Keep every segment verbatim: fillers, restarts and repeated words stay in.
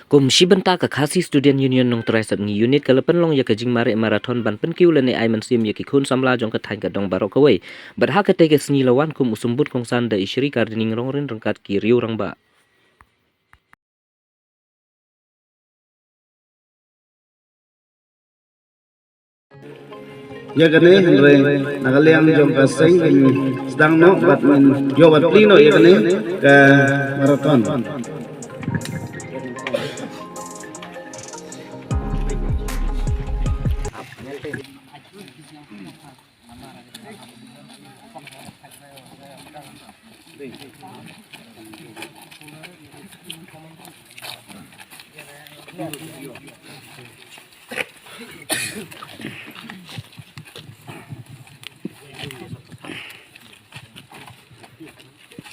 Kum shi bynta ka Khasi Student Union Nongtrai Sepngi Unit ka la pynlong ïa ka jingmareh marathon ban pynkiew lane ai mynsiem ïa ki khun samla jong ka thaiñ ka dong baroh kawei. Bad ha katei ka sngi la wan kum u symbud kongsan da i Shri Gardening Rongrin ryngkat ki riew rangbah. Ïa kane hynrei na ka liang jong ka seng ngin sdang noh bad ngin ïoh bad plie noh ïa kane ka marathon.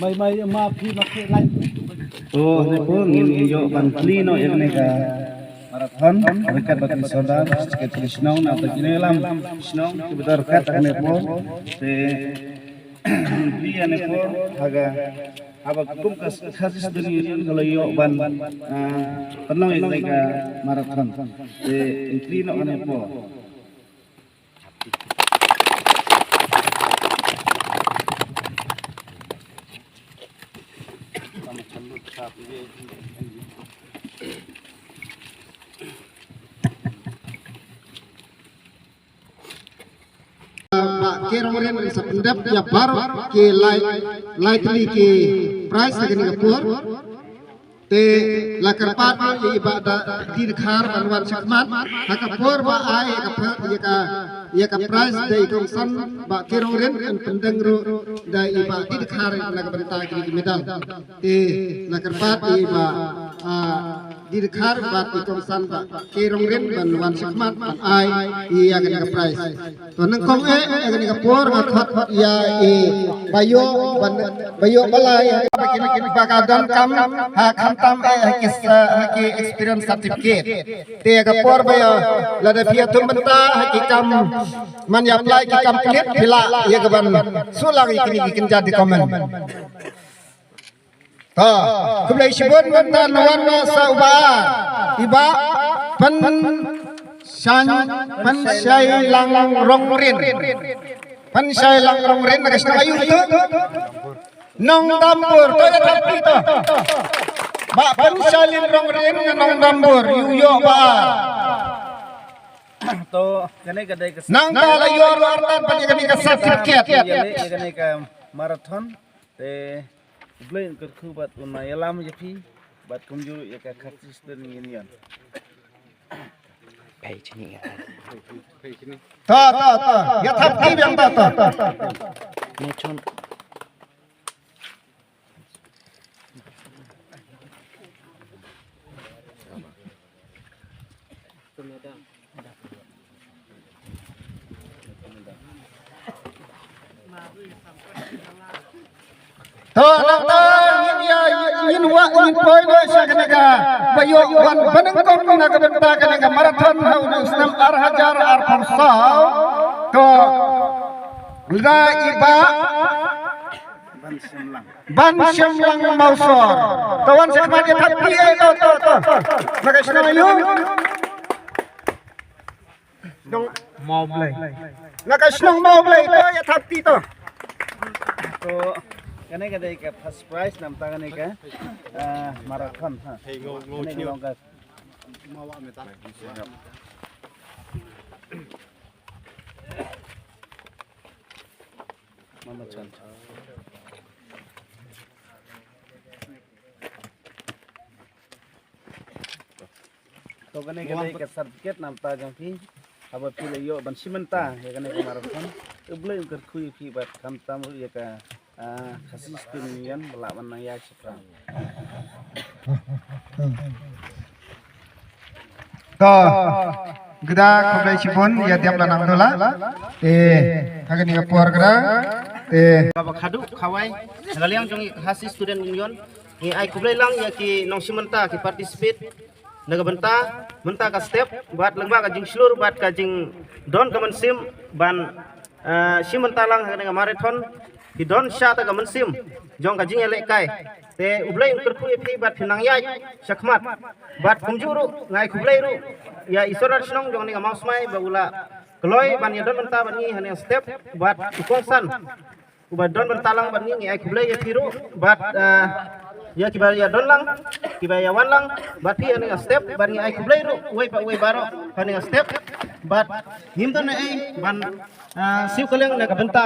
Mai mai ma phi ma phi lai. To ne po ngin ïoh ban plie noh ïa kane ka marathon ryngkat bad ki sordar, ki shnong na ta kine lam shnong ki bad ryngkat kane po. Te plie ïa ne po ha ka haba kum ka Khasi Student Union ka la ïoh ban, ah, pynlong ïa kane ka marathon. Te plie noh kane po. Bah K. Rongrin sa pyndep ïa baroh ki lai, lai tylli ki prize ha kane ka por. Te la kyrpad ïa i Bah Da-, Dkhar ban wan shakhmat ha ka por ba ai ïa ka, ïa ka, ïa ka prize da i kongsan Bah K. Rongrin, yn pyndeng ruh da i Bah Dkhar na ka bynta kine ki medal. Te la kyrpad ïa i Bah, ah, Dkhar bad i kongsan Bah K. Rongrin ban wan shakhmat ban ai ïa kane ka prize. To nyngkong eh ïa kane ka por nga khot ïa i Bah Ïoh ban, Bah Ïoh Bala ïa kane ka, ba ka donkam ha khamtam eh ha ki sa, ha ki experience certificate. Te ïa ka por Bah Ïoh lada phi ïathum bynta ha ki kam man ïa apply ki kam pulit phi lah ïa ka ban shu lang ïa kine ki kynja document. To, khublei shibun mynta na wan ma sa uba. I Bah Pynshai, Pynshai Lang Rongrin. Pynshai Lang Rongrin na ka shnong aïu tu? Nongdambur, to ïa thap kti to. Bah Pynshai Lang Rongrin na Nongdambur, ïu ïoh ba. To, kane ka dei ka nang ka la ïoh ruh artat ban ïa kane ka certificate. Ïa kane ka marathon. Te U Blei un kyrkhu bad un ïalam ïa phi bad kumjuh ïa ka Khasi Student Union. Page ni. To, to, to. Ïa thap kti biang to, to, to. Machon. To, nangta ngin ïa, ngin wah, ngin poi noh sha kane ka Bah Ïoh wan banyngkong na ka bynta kane ka marathon ha u snem ar hajar arphew saw. To, la i Bah Ban Shemlang Mawsor. To wan shakhmat ïa thap kti eh, to, to, to. Na ka shnong aïu? Nong Mawblei. Na ka shnong Mawblei, to ïa thap kti to. To, kane ka dei ka first prize namta kane ka, eh, marathon ha. Kane ka long ka Mama Chan. To kane ka dei ka certificate namta jong phi. Haba phi la ïoh ban shim bynta ïa kane ka marathon. U Blei un kyrkhu ïa phi bad khamtam ruh ïa ka Ah, Khasi Student Union ba lah ban nang ïaid shaphrang. To, khublei shibun, ïa dep la nang dula. Eh, ha kane ka por khublei. Eh, ba khadduh khawai. Na ka liang jong i Khasi Student Union, ngi ai khublei lang ïa ki nongshim bynta ki participate. Na ka bynta, mynta ka step, bad lyngba ka jingshlur, bad ka jingdon ka mynsiem, ban, eh, shim bynta lang ha kane ka marathon, ki don shata ka mynsiem, jong ka jingïalehkai. Te U Blei un kyrkhu ïa phi bad phin nang ïaid shakhmat. Bad kumjuh ruh nga ai khublei ruh ïa i Sordar Shnong jong kane ka Mawsmai ba u la kloi ban ïadon bynta bad ngi ha kane ka step bad u kongsan uba don bynta lang bad ngi, ngi ai khublei ïa phi ruh bad, eh, ïa kiba ïadon lang, kiba ïawan lang bad phi ha kane ka step bad ngi ai khublei ruh uwei pa uwei baroh ha kane ka step bad ngim don ei ban, eh, siew kylleng na ka bynta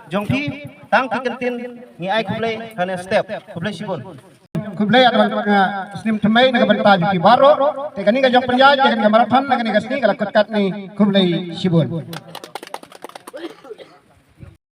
jong phi, tang ki kyntien ngi ai khublei ha kane ka step. Khublei shibun. Khublei ïa ka, eh, snem thymmai na ka bynta jong phi baroh. Te kane ka jong pynïaid, te kane ka marathon na kane ka sngi ka la kut katne. Khublei shibun.